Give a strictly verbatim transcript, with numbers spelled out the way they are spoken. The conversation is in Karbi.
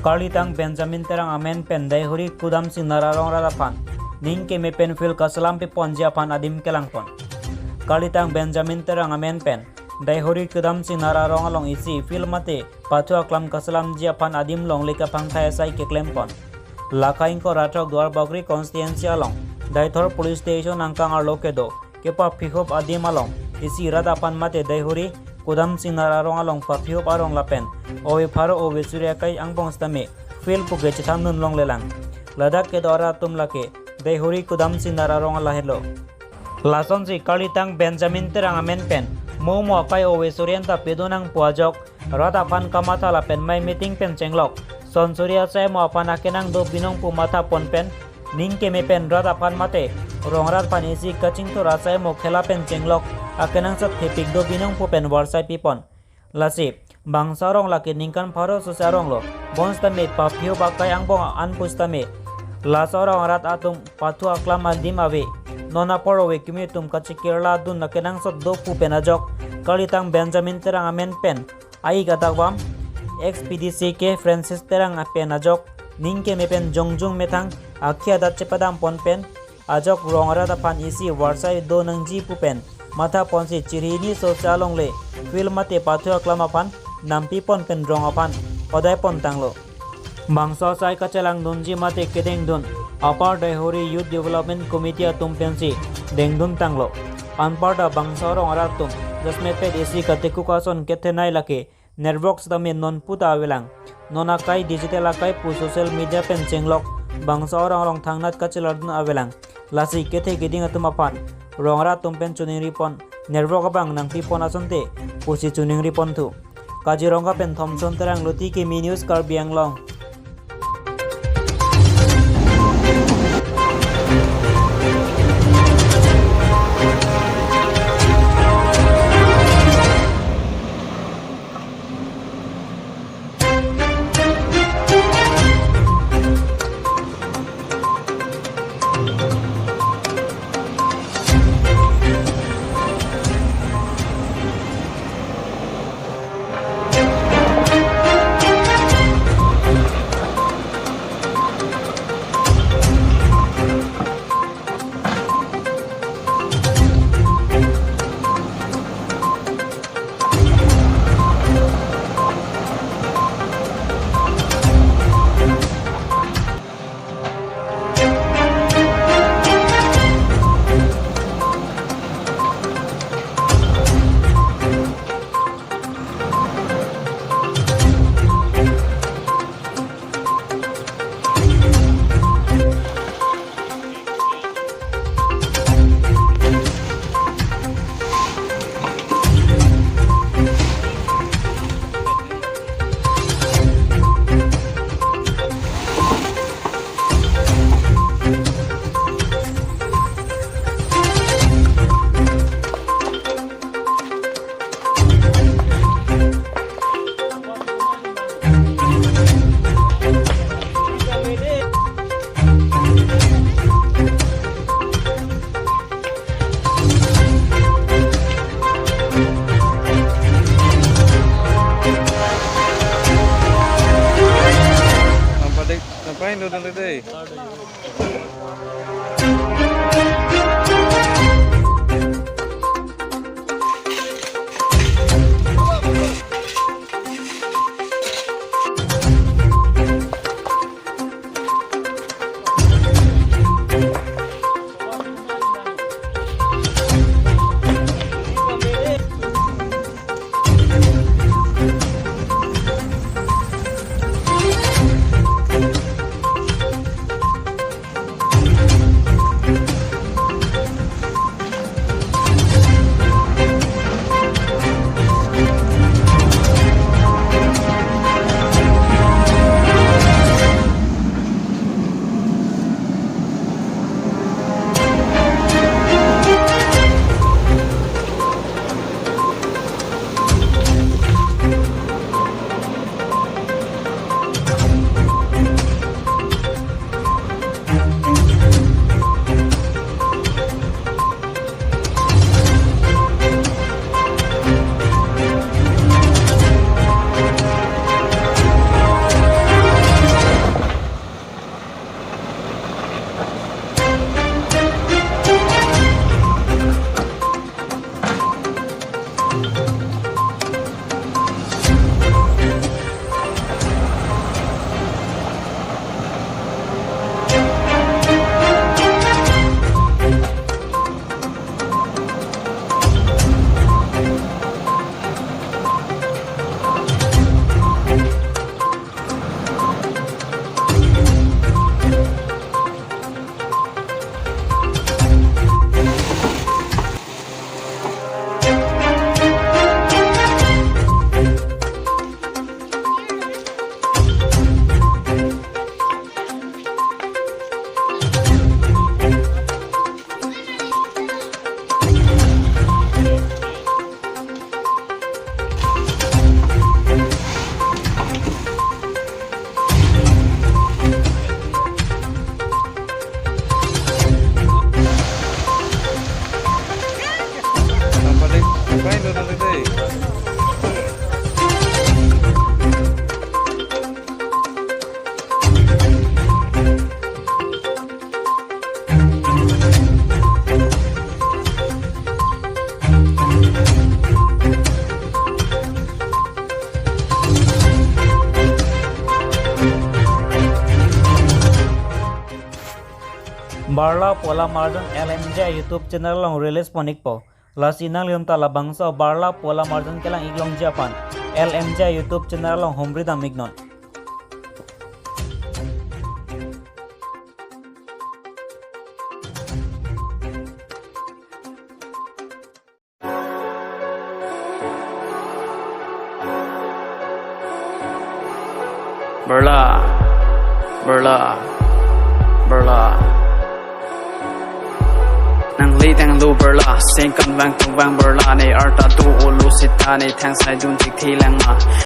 Karlitang Benjamin Terang amen pen Daihori Kudam Singnar arong rat aphan ning keme pen field kachelam piponji aphan adim kelangpon. Karlitang Benjamin Terang amen pen Daihori Kudam Singnar arong along isi field mate pathu aklam kachelamji aphan adim longle kaphangthai asai keklempon. Laka ingkoi ra throk Duarbagori constituency along Deithor police station angkang arlo kedo kepaphihup adim along isi rat aphan mate Daihori Kudam Singnar arong along paphihup arong lapen ove pharo ove suri akai angbong sitame field puke chethandun longlelang. Ladak kedo arat atum lake Daihori Kudam Singnar arong lahelo. Lasonsi Karlitang Benjamin Terang amen pen mo mo akai ove suri anta pedonang pu ajok rat aphan kamatha lapen mei meeting pen chenglok. Son suri asai mo aphan akenang do binong pu mathapon pen ning keme pen rat aphan mate rong rat aphan isi kachingthur asai mo khela pen chenglok akenangsot thepik do binong pu pen varsai pipon. Lasi bangso arong lake ningkan pharo sose arong lo. Bonsitame paphihup akai angbong an pusitame laso arong rat atum pathu aklam adim ave. Non apor ove kimi atum kachekirla dun akenangsot do pu pen ajok Karlitang Benjamin Terang amen pen a-ik adak vam ex P D C K Francis Terang pen ajok ning keme pen jongjung methang akhei adat chepadam pon pen ajok rong rat aphan isi varsai do nangji pu pen mathaponsi chiri hini sose alongle field mate pathu aklam aphan nampipon pen rong aphan hodai pon tanglo. Bangso asai kachelang dunji mate kedeng dun apar Daihori Youth Development Committee atum pensi dengdun tanglo. Anparta bangso arong rat atum jasmet pet isi katekuk ason kethenei lake network sitame non puta avelang. Non akai digital akai pu social media pen chenglok bangso arong along thangnat kachelar dun avelang. Lasi kethe keding atum aphan rong rat atum pen choningripon network abang nangpipon asonte pusi choningripon thu. Kaziranga pen Thomson Terang, Luti Kimi News, Karbi Anglong. Sampai, sampai dulu deh. Kain lo tangte dei. Barla pu alam arjan L M J I YouTube channel along release pon-ikpo. Lasi nanglitum ta labangso Barla pu alam arjan kelang-ik longji aphan L M J I YouTube channel along humri dam-iknon. Barla, Barla, Barla. Nangli tanglo Barla, sengkan vang tung vang Barla, ne arta do olo sita ne thangsai dun chik thi lang ma.